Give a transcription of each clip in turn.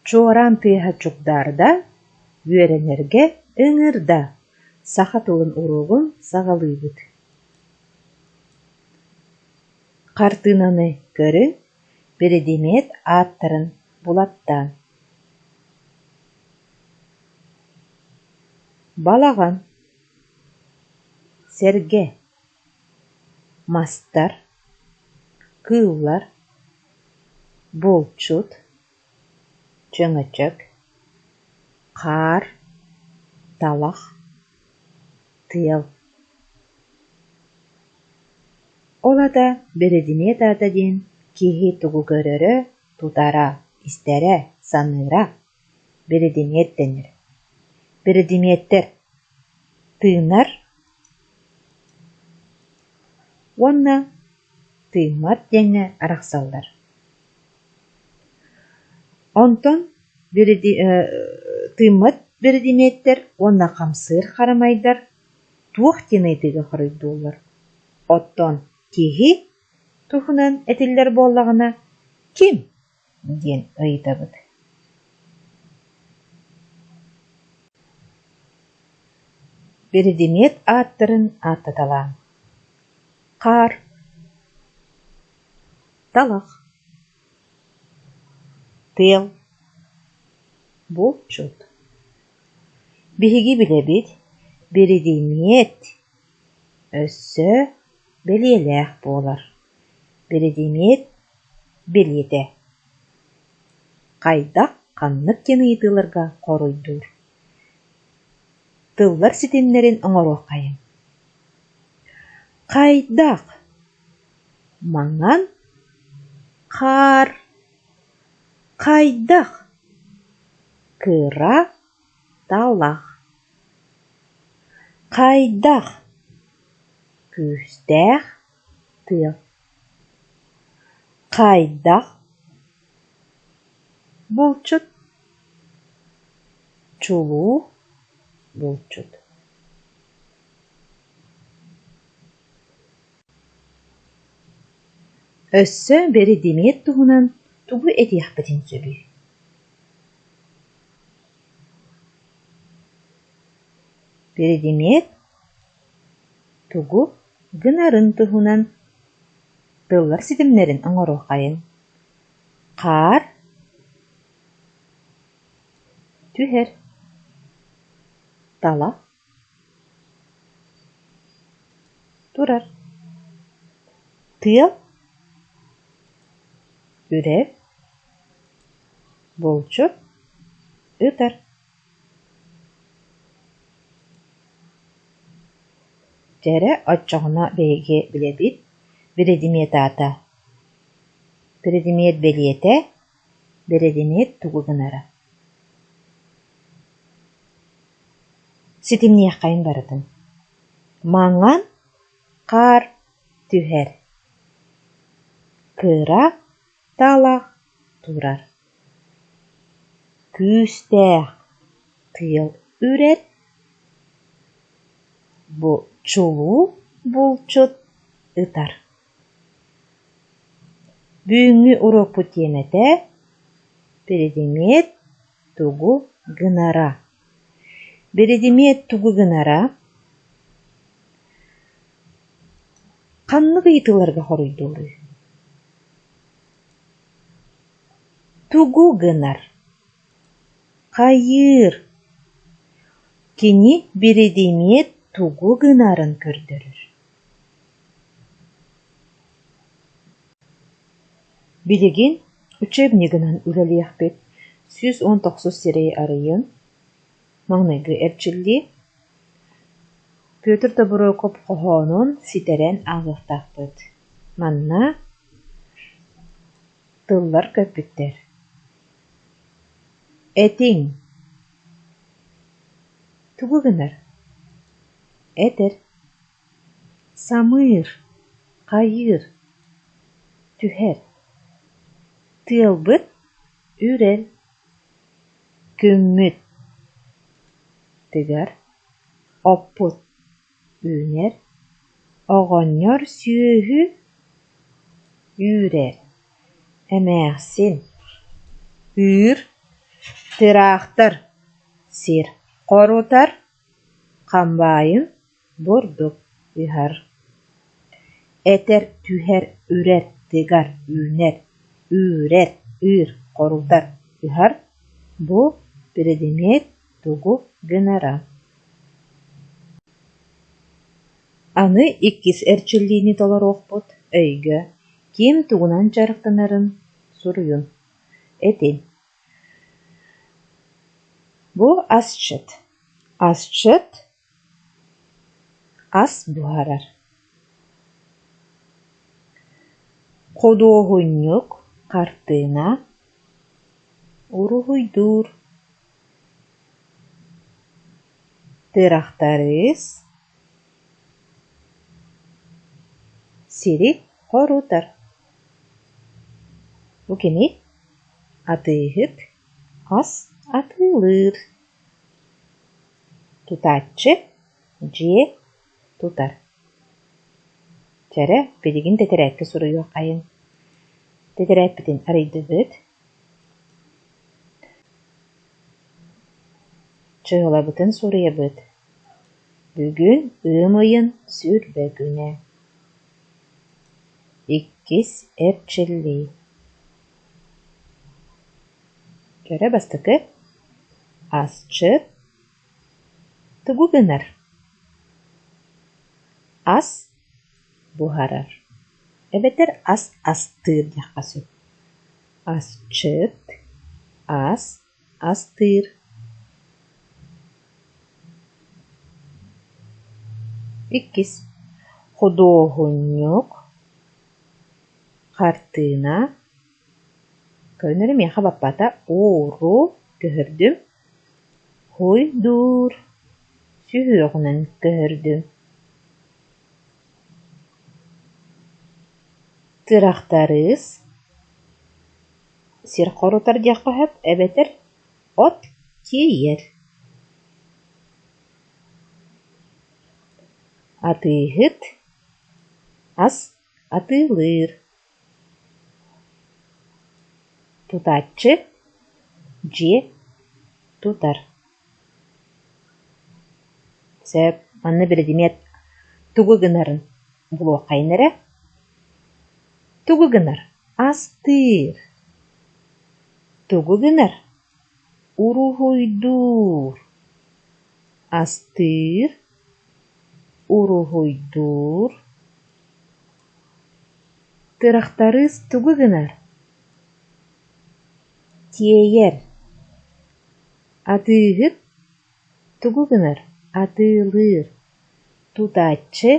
Чуораан тыаһа чугдаарда, үөрэнэргэ ыҥырда, саха тылын уруогун саҕалыыбыт. Хартыынаны көрүҥ, биридимиэт ааттарын булаттааҥ. Балаҕан, сэргэ, мастар, кыыллар, булчут, чөҥөчөк, хаар, талах, тыал. Ол аата биридимиэт аата диэн киһи тугу көрөрө, тутара, истэрэ, саныыра биридимиэт дэнэр. Биридимиэттэр тыынар уонна тыыммат диэҥҥэ арахсаллар. Онтон тыыммат биридимиэттэр уонна хамсыыр харамайдар туох диэн ыйытыыга хоруйдууллар? Оттон киһи туһунан этиллэр буоллаҕына, ким диэн ыйытабыт. Биридимиэт ааттарын ааттаталааҥ: хаар, талах, тыал, булчут. Биһиги билэбит, биридимиэт өссө бэлиэлээх буолар. Биридимиэт бэлиэтэ Хайдах, ханнык диэн ыйытыыларга хоруйдуур. Тыллар ситимнэрин оҥоруоххайыҥ. Хайдах маҥан хаар хайдах кыра талах хайдах күүстээх тыал Хайдах булчут чулуу булчут Өссө биридимиэт туһунан тугу этиэхпитин сөбүй? Биридимиэт тугу гынарын туһунан тыллар ситимнэрин оҥоруоххайыҥ: хаар, түһэр, талах, турар, тыал, үрэр, булчут, ытар. Дьэ эрэ, оччоҕуна биһиги билэбит, биридимиэт аата, биридимиэт бэлиэтэ, биридимиэт тугу гынара. Ситимниэххэйин барытын. Маҥан хаар түһэр, кыра талах турар, күүстээх тыал үрэр, бу чулуу булчут ытар. Бүгүҥҥү уруокпут тиэмэтэ «Биридимиэт тугу гынара?» Биридимиэт тугу гынара Ханнык ыйытыыларга хоруйдууруй? Тугу гынар? Хайыыр? Кини биридимиэт тугу гынарын көрдөрөр. Билигин учебнигынан үлэлиэхпит, 119 сирэйи арыйан, маҥнайгы эрчиллии Петр Тобуруокап хоһоонун ситэрэн ааҕыахтаахпыт. Манна тыллар көппүттэр: Этиҥ Тугу гынар? Этэр Самыыр, хайыыр, түһэр Тыалбыт үрэр, күммүт тыгар, оппут үүнэр, оҕонньор сүөһү үүрэр, эмээхсин ыыр. Тыраахтар сир хорутар, хамбаайын бурдук ыһар. Этэр, түһэр, үрэр, тыгар, үүнэр, үүрэр, ыыр, хорутар, ыһар Бу биридимиэт тугу гынара Аны иккис эрчиллиини толоруохпут, өйгө, ким тугунан дьарыктанарын суруйун, этин. Бу асчыт. Асчыт ас буһарар. Худуоһунньук хартыына уруһуйдуур. Тырахтарыыс сири хорутар. Бу кини атыыһыт ас атыылыыр. Тутааччы дьиэ тутар. Чэрэ, билигин тэтэрээккэ суруйуоххайыҥ. Тэтэрээппитин арыйдыбыт. Чыһылабытын суруйабыт. Бүгүн ыам ыйын 20 күнэ. Иккис эрчиллии. Кэрэ бастакы асчыт тугу гынар? Ас буһарар эбэтэр ас астыыр диэххэ сөп. Асчыт ас астыыр. Иккис худуоһунньук хартыына Көннөрү миэхэ баппата ууру көһөрдүм, хуйдуур сүһүөҕүнэн көһөрдүм. Тырахтарыыс сир хорутар диэххэ сөп эбэтэр от тиэйэр. Атыыһыт ас атыылыыр. Тутааччы дьиэ тутар. Сөп, манна биридимиэт тугу гынарын булуоххайын эрэ. Тугу гынар? Астыыр. Тугу гынар? Уруһуйдуур. Астыыр, уруһуйдуур. Тырахтарыыс тугу гынар? Тиэйэр. Атыыһыт тугу гынар? Атыылыыр. Тутааччы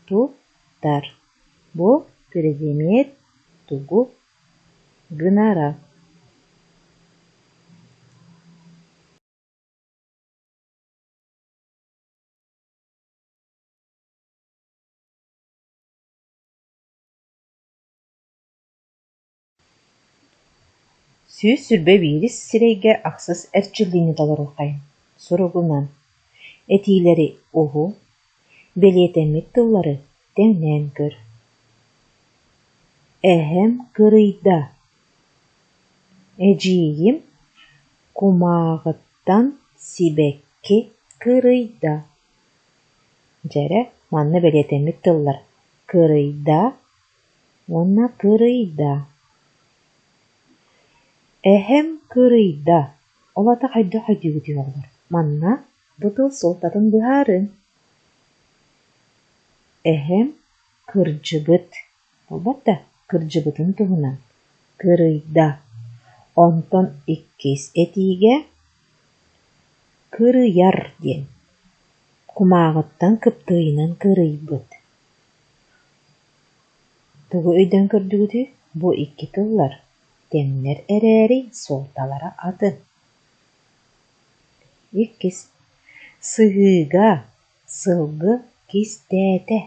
тутар. Бу биридимиэт тугу гынара? 121 сирэйгэ ахсыс эрчиллиини толоруоххайын, суругунан, этиилэри уһул, бэлиэтэммит тыллары тэҥнээн көр. Эһэм кырыйда, эдьиийим кумааҕыттан сибэкки кырыйда. Дьэ эрэ, манна бэлиэтэммит тыллар кырыйда уонна кырыйда. Эһэм кырыйда, ол аата хайдах өйдүүгүтүй оҕолор? Манна бу тыл суолтатын быһаарыҥ. Эһэм кырдьыбыт, буолбат да, кырдьыбытын туһунан кырыйда. Онтон иккис этиигэ кырыйар диэн кумааҕыттан кыптыыйынан кырыйбыт. Тугу өйдөөн көрдүгүтүй? Бу икки тыллар тэҥнэр эрээри суолталара атын. Иккис Сыһыыга сылгы кистээтэ.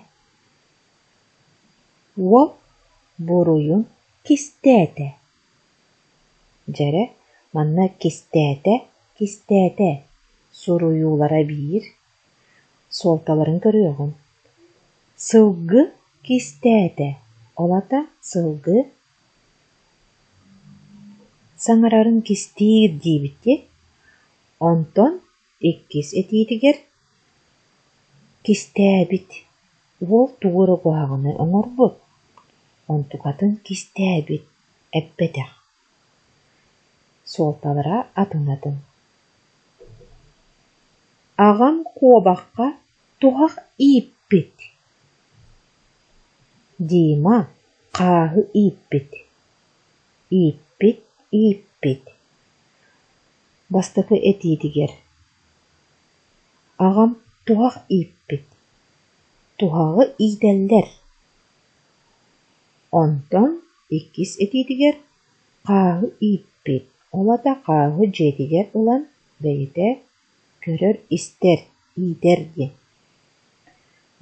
Уол буруйун кистээтэ. Дьэрэ, манна кистээтэ, кистээтэ суруйуулара биир, суолталарын көрүөҕүҥ. Сылгы кистээтэ, ол аата сылгы Саҥарарын кистиир диибит дии. Онтон иккис этиитигэр кистээбит, уол тугу эрэ куһаҕаны оҥорбут, онтукатын кистээбит, эппэтэх. Суолталара атын-атын. Аҕам куобахха туһах ииппит. Дима хааһы ииппит, ииппит, ииппит. Бастакы этиитигэр аҕам туһах ииппит, туһаҕы иитэллэр. Онтон иккис этиитигэр хааһы ииппит, ол аата хааһы дьиэтигэр ылан бэйэтэ көрөр-истэр, иитэр диэн.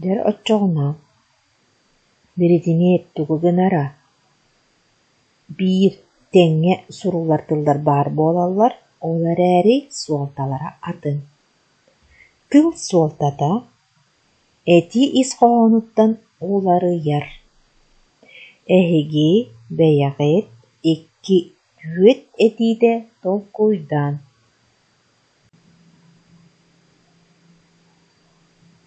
Дьэ оччоҕуна биридимиэт тугу гынара биир тэҥҥэ суруллар тыллар баар буолаллар, ол эрээри суолталара атын. Тыл суолтата этии ис хоһоонуттан уларыйар. Эһиги бэйэҕит икки түөрт этиитэ толкуйдаан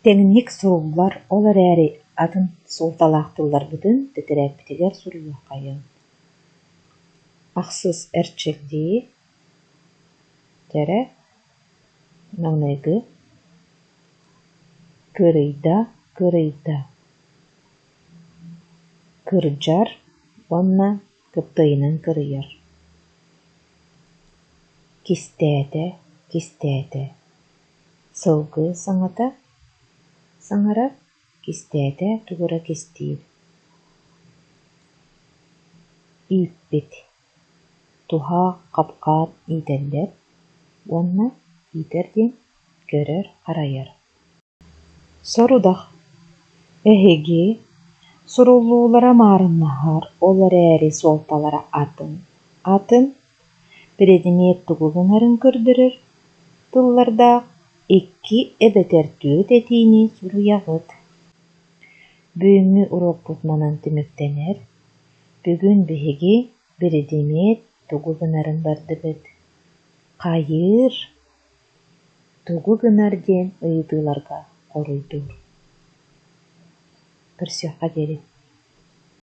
Тэҥник суруллар, ол эрээри атын суолталаах тылларбытын тэтэрээппитигэр суруйуоххайыҥ. Ахсыс эрчиллии Дьэрэ маҥнайгы кырыйда, кырыйда Кырдьар уонна кыптыйынан кырыйар Кистээтэ, кистээтэ Сылгы саҥата саҥарар, кистээтэ тугу эрэ кистиир Ииппит Туһаах, хапкаан иитэллэр уонна иитэр диэн көрөр-харайар Сорудах Эһиги суруллуулара маарыннаһар, ол эрээри суолталара атын, атын Предмет тугу гынарын көрдөрөр тыллардаах икки эбэтэр түөрт этиини суруйаҕыт. Бүгүҥҥү уруокпут манан түмүктэнэр. Бүгүн биһиги биридимиэт тугу гынарын бардыбыт. Хайыыр, тугу гынар диэн ыйытыыларга хоруйдуур. Көрсүөххэ диэри.